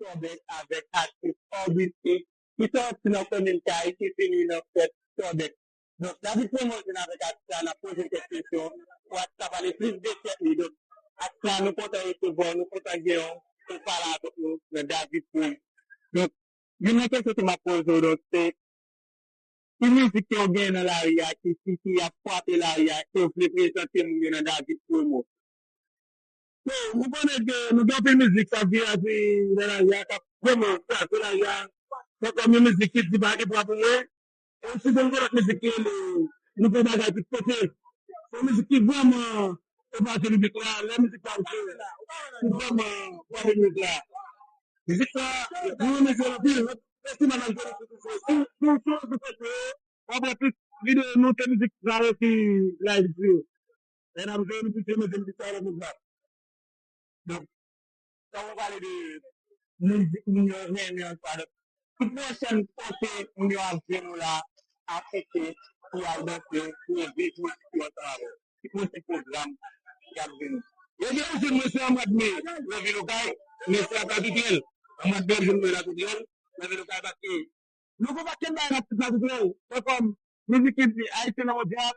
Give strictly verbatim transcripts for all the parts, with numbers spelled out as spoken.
Tòbèk avèk atis Augustin ki sòti nan komin Kay ki vini nan fèt Tòbèk. Donk, David Promo vin avèk atis la, n ap poze kèk kesyon pou atis la pale plis de tèt li. Donk, atis la, nou kontan resevwa w, nou kontan gen w pou pale avèk nou nan David Promo. Donk, youn nan kesyon ke m ap poze w, donk, se ki mizik ke w gen nan lari a, ki, ki, ki ap frape lari a, ke w vle prezante moun yo nan David Promo? Bon, ou konnen ke nou gen anpil mizik k ap vin atè nan lari a, k ap vrèman frape lari a. Tankou yon mizik ki di pa gen pwa pou mwen. E osi gen yon lòt mizik ki rele Nou fè bagay tout kote. Se yon mizik ki vrèman epate piblik la, lè mizik la rive, li vrèman frape piblik la. Mizik sa, nou renmen jwe l anpil. Festival la, nou jwe l anpil. Si, si, si, si, w ap wè plis videyo nou ke mizik sa yo ki live sou yo. Lè n ap jwe, nou plis renmen jwe mizik sa yo, mizik la. Donk, sa w pale de mizik moun yo renmen an sa, donk, ki pwochèn kote moun yo ap jwenn ou la, afeche pou y al danse, pou yo viv mizik yo ansanm avè w? Ki pwochèn pwogram y ap jwenn ou? Yo gen yon jwenn mwen se an mwa de me nan vil Okay, men se ap la toutrèl. An mwa de me jwenn mwen la toutrèl, nan vil Okay, paske nou gon pakèt bagay n ap fè la toutrèl. Tankou mizik ki di Ayisyen nan mondyal,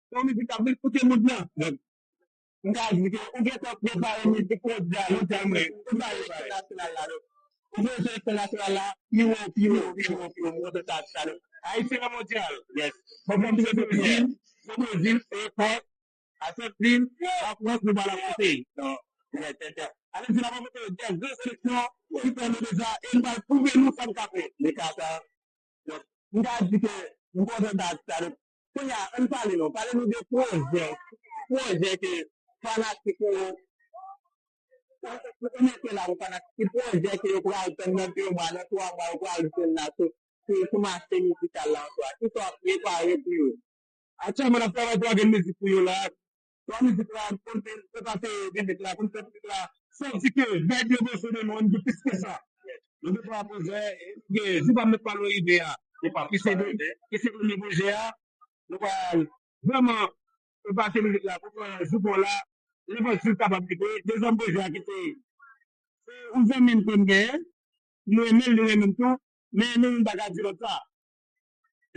se yon mizik k ap vin koute mond lan. Donk, m ka di ke ou gentan prepare mizik mondyal, mondyal mwen. Prepare entènasyonal la, donk. Ou bezwen entènasyonal la, pi wo, pi wo, pi wo, pi wo, m kontan sa, sa, donk. Ayisyen nan mondyal. Yes. Bon, bon, se Brezil, se Brezil, se Ekòs, Ajantin, Lafrans, nou pral afwonte. Non. Yes, yes, yes. Ale di n ap afwonte de gran seksyon ki fè nou deja, e n pral pwouve nou sa n ka fè. Li ka sa. Donk, m ka di ke m kontan sa, sa, donk, kounye a, ann pale non, pale nou de pwojè, pwojè ke fanatik ou, ou, ou mete la pou fanatik, ki pwojè ke yo pral tann nan de mwa, nan twa mwa, yo pral jwenn la sou, sou, sou mache mizikal la an swa, ki sa w ap prepare pou yo? Aktyèlman, n ap travay twa grenn mizik pou yo la. Twa mizik la, pou n te, te pase mizik la, pou n fè mizik la. Sa vle di ke vèb yo bese de nou, nou gen plis ke sa. Nou gen twa pwojè, e nou gen Jou pa m met pa lwen rive a. Ki se de, ki se premye pwojè a. Nou pral vrèman pase mizik la, pou pran Jou pa w la. Levanjil kapab rive. Dezyèm pwojè a ki se, se yon zanmi m ke m genyen. Nou renmen l, li renmen m tou. Men nou, nou pa ka di lòt sa.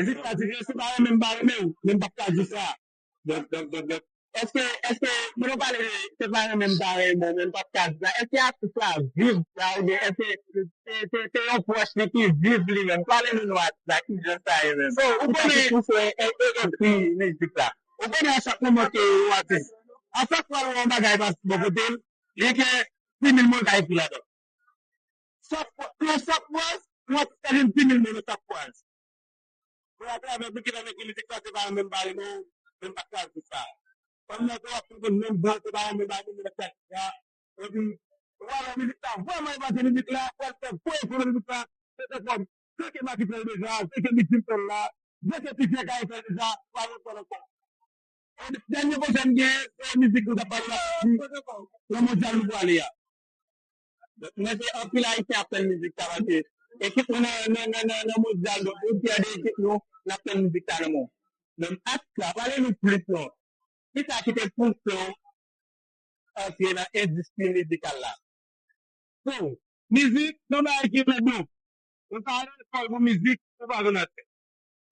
Mizik la di, se pa renmen m pa renmen w, men m p ap ka di sa. Donk, donk, donk, donk, èske, èske, pou nou pale de se pa renmen m pa renmen w, men m p ap ka di sa, èske atis la viv sa, oubyen èske se, se, se yon pwòch li ki viv li menm? Pale nou, nou atis la, ki jan sa ye menm? So, ou konnen, ki pouse e, e, ekri mizik la. Ou konnen a chak moman ke yon atis, a chak fwa yon bagay pase bò kote l, gen ke pi mil mo l ka ekri ladan. Chak fwa, nan chak fraz, yon atis ka jwenn pi mil mo nan chak fraz. Mwen atravè moun ki ta ekri mizik sa, se pa menm pale non, menm pa kal pou sa. Kòm nan te w ap konprann menm bon, se pa menm pale non nan chak fraz. Epi, ou pa wè mizik sa, vrèman epate mizik la, pral fè gwo efò nan mizik la, se te kòm, se ke Macky fè l deja, se ke Big Jim fè l la, se ke P J K fè l deja, pa yon fò ankò. E dènye pwojè m gen, se mizik nou t ap pale la, nan mondyal nou prale a. Donk, mwen se anpil Ayisyen ap tann mizik sa, paske ekip nou nan, nan, nan, nan, nan mondyal, donk, nou fyè de ekip nou, n ap tann mizik sa nan men w. Donk, atis la, pale nou plis non. Kisa ki te pouse w antre nan endistri mizikal la? Pou mizik, se yon bagay ki rèd non. Ou ka al lekòl pou mizik, ou pa konn atè.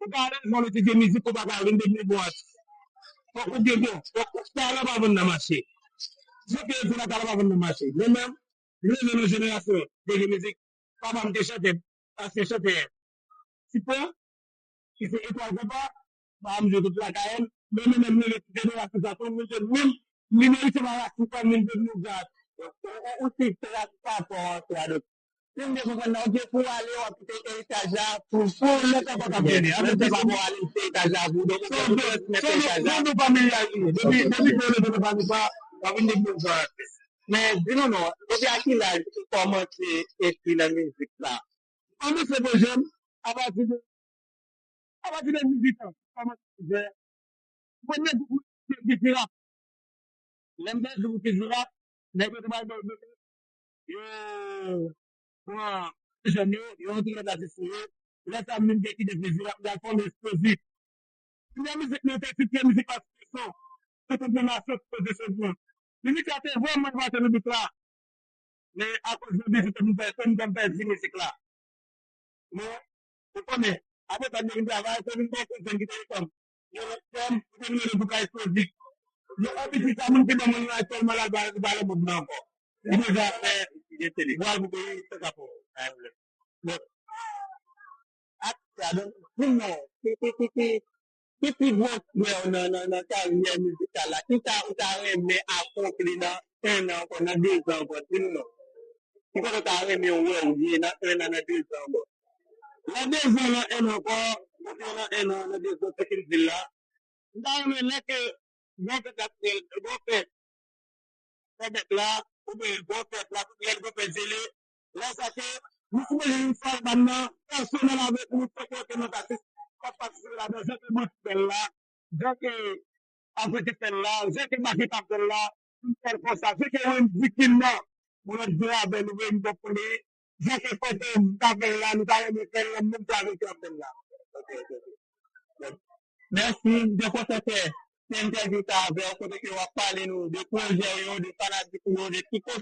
Ou ka al lekòl etidye mizik, ou pa ka vin devni bon atis. Fòk ou gen bon, fòk ou talan pa vann nan mache. Jan ke yo di la, talan pa vann nan mache. Mwen menm, m leve nan jenerasyon dènye mizik. Papa m te chantè, ansyen chantè Ti Pran, ki se Etwal Konpa, papa m jwe tout lakay, men mwen menm, m leve tout jenerasyon sa, pou m jwenn menm, m vin Ayiti pa rasis, pa m vin devni yon gran atis. Ou, ou, ou swiv tras papa w an swa, donk, si m byen konprann la, ou gen pou w ale, w ap kite eritaj la pou, pou lòt ankò k ap vini. An fèt, se papa w ale kite eritaj la pou, donk, ou gen pou transmèt eritaj la. Depi, depi ke w leve nan fanmi pa w, w ap vin devni yon gran atis. Men, di nou non, depi a ki laj ou kòmanse ekri nan mizik la? Kòmanse pwojè m apati de, apati de dizuit an, kòmanse pwojè. Premye gwoup mwen te Vizirap. Lè m te jwe pou Vizirap, nèg yo te bay bòl de yo pran jèn yo, yo antre lòt la jis sou yo. Lè sa m vin gen kite Vizirap, m al fòme Eksplozif. Premye mizik mwen te titre mizik la Sou Leson. Se te pran nasyon Eksplozif sou pran. Mizik la te vrèman epate piblik la. Men akoz de biznis nou fè, se nou fè di mizik la. Men, ou konnen, apre sa, nou vin travay, se vin bon kouzin ki te fanm. Yo, fanm, ou te vin pou ka eksplozif. Yo, anpil sa, moun ki ban moun nan, aktyèlman, la, ba, ba, le moun nan ankò. Li deja fè, vwal pou peyi, se sa pou. Ak sa, donk, di m non, ki, ki, ki, ki, ki pi gwo swè w nan, nan, nan karyè mizikal la? Kisa ou ta renmen akonpli nan en an ankò, nan de zan ankò? Di m non. Ki kote w ta renmen wè w ye nan en an, nan de zan ankò? Nan de zan, nan en an ankò, nan en an, nan de zan, se ki m di l la. M ta renmen lè ke Gran Fèt la, Gran Fèt, Fè bèt la, oubyen Gran Fèt la, tout lè Gran Fèt jele, lè sa ke nou sipoze vin fè album nan, pèsonèl avèk nou, tankou ke nou ta, k ap patisipe ladan, jan ke Brit fè l la, jan ke Afriki fè l la, jan ke Makita fè l la, nou fè l konsa, jan ke Wendy King nan, yon lòt gra avè nou, Wendy King, jan ke Fantom ta fè l la, nou ta renmen fè l nan menm jan avèk yo ap fè l la. Ok, ok, ok. Mèsi, m te kontan fè ti entèvyou sa avè w, kote ke w ap pale nou de pwojè w yo, de fanatik ou yo, de tout